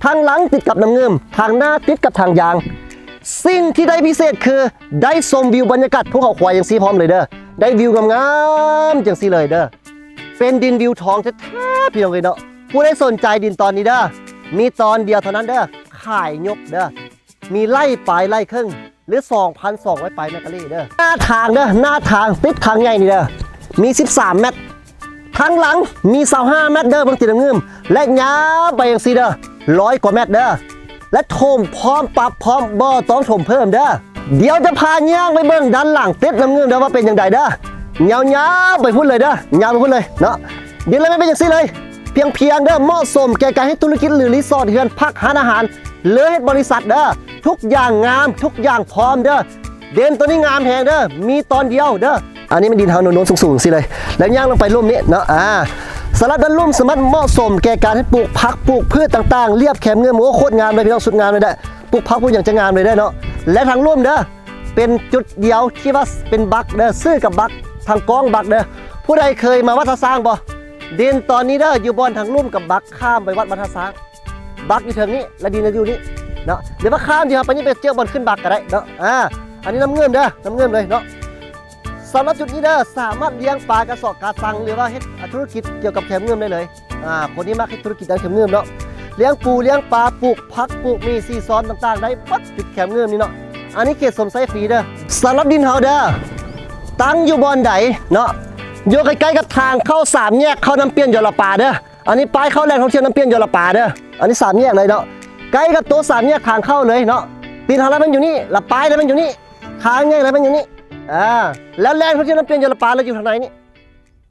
ທາງຫຼັງຕິດກັບນ້ຳງື່ມ, ທາງໜ້າຕິດກັບທາງຢາງ. ສິ່ງທີ່ໄດ້ພິເສດຄືໄດ້ຊົມວິວບັນຍາກາດພູເຂົາຄວາຍຈັ່ງຊີ້ພ້ອມເລີຍເດີ້. ໄດ້ວິວງາມໆຈັ່ງຊີ້ເລີຍເດີ້. ເປັນດິນວິວທອງແທ້ໆ ພີ່ນ້ອງເອີຍເນາະ. ຜູ້ໃດສົນໃຈດິນຕອນນີ້ເດີ້, ມີຕອນດຽວເທົ່ານັ້ນເດີ້, ຂາຍຍົກເດີ້. ມີໄລ່ປາຍໄລ່ເຄິ່ງ ຫຼື ສອງພັນສອງຮ້ອຍປາຍແມັດກາເຣເດີ້. ໜ້າທາງເດີ້, ໜ້າທາງຕິດທາງໃຫຍ່ນີ້ເດີ້, ມີສິບສາມແມັດ. ທາງຫຼັງມີຊາວຫ້າແມັດເດີ້, ເບິ່ງຕິດນ້ຳງື່ມ ແລະ ຍາວໄປຈັ່ງຊີ້ເດີ້, ຮ້ອຍກວ່າແມັດເດີ້. ແລະ ຖົມພ້ອມ, ປັບພ້ອມ, ບໍ່ຕ້ອງຖົມເພີ່ມເດີ້. ດຽວຈະພາຍ່າງໄປເບິ່ງດ້ານຫຼັງຕິດນ້ຳງື່ມເດີ້ ວ່າເປັນຈັ່ງໃດເດີ້. ຍາວໆໄປພຸ້ນເລີຍເດີ້, ຍາວໄປພຸ້ນເລີຍເນາະ. ດິນລະແມ່ນເປັນຈັ່ງຊີ້ເລີຍ, ພຽງໆເດີ້, ເໝາະສົມແກ່ການເຮັດທຸລະກິດ ຫຼື ຣີສອດ, ເຮືອນພັກ, ຮ້ານອາຫານ ຫຼື ເຮັດບໍລິສັດເດີ້. ທຸກຢ່າງງາມ, ທຸກຢ່າງພ້ອມເດີ້. ດິນໂຕນີ້ງາມແຮງເດີ້, ມີຕອນດຽວເດີ້. ອັນນີ້ແມ່ນດິນເຮົາໂນນໆສູງໆຊີ້ເລີຍ, ແລ້ວຍ່າງລົງໄປລຸ່ມນີ້ເນາະ. ອາ ສຳລັບດ້ານລຸ່ມສາມາດເໝາະສົມແກ່ການເຮັດປູກຜັກ, ປູກພືດຕ່າງໆ, ລຽບແຄມງື່ມ. ໂອ້ ໂຄດງາມເລີຍ ພີ່ນ້ອງ, ສຸດງາມເລີຍເດີ້. ປູກຜັກ ປູກຫຍັງຈະງາມເລີຍເດີ້ເນາະ. ແລະ ທາງລຸ່ມເດີ້ ເປັນຈຸດດຽວທີ່ວ່າເປັນບັກເດີ້, ຊື່ກັບບັກ, ທາງກ້ອງບັກເດີ້. ຜູ້ໃດເຄີຍມາວັດທ່າຊ້າງບໍ່? ດິນຕອນນີ້ເດີ້ ຢູ່ບ່ອນທາງລຸ່ມກັບບັກ ຂ້າມໄປວັດ ວັດທ່າຊ້າງ. ບັກຢູ່ເທິງນີ້ ແລະ ດິນຢູ່ນີ້ເນາະ. ຫຼືວ່າຂ້າມທີ່ເຮົາໄປນີ້ ໄປເຈີບ່ອນຂຶ້ນບັກກໍໄດ້ເນາະ. ອາ ອັນນີ້ນ້ຳງື່ມເດີ້, ນ້ຳງື່ມເລີຍເນາະ. ສຳລັບຈຸດນີ້ເດີ້ ສາມາດລ້ຽງປາກະເສາະກະສັງ ຫຼືວ່າເຮັດທຸລະກິດກ່ຽວກັບແຄມງື່ມໄດ້ເລີຍ. ອາ ຄົນທີ່ມັກເຮັດທຸລະກິດດ້ານແຄມງື່ມເນາະ, ລ້ຽງປູ ລ້ຽງປາ, ປູກຜັກ, ປູກໝີ່, ຊີຊອມຕ່າງໆ ໄດ້ໝົດຈຸດແຄມງື່ມນີ້ເນາະ. ອັນນີ້ເຂດຊົມໃຊ້ຟຣີເດີ້. ສຳລັບດິນເຮົາເດີ້ ຕັ້ງຢູ່ບ່ອນໃດເນາະ? ຢູ່ໃກ້ໆກັບທາງເຂົ້າສາມແຍກເຂົ້ານ້ຳປຽນຢໍລະປາເດີ້. ອັນນີ້ປ້າຍເຂົ້າແຫຼ່ງທ່ອງທ່ຽວນ້ຳປຽນຢໍລະປາເດີ້. ອັນນີ້ສາມແຍກເລີຍເນາະ, ໃກ້ກັບໂຕສາມແຍກທາງເຂົ້າເລີຍເນາະ. ຕີນເຮົາລະແມ່ນຢູ່ນີ້, ລະປ້າຍລະແມ່ນຢູ່ນີ້, ທາງໃຫຍ່ລະແມ່ນຢູ່ນີ້. ອາ ແລ້ວແຫຼ່ງທ່ອງທ່ຽວນ້ຳປຽນຢໍລະປາລະຢູ່ທາງໃນນີ້.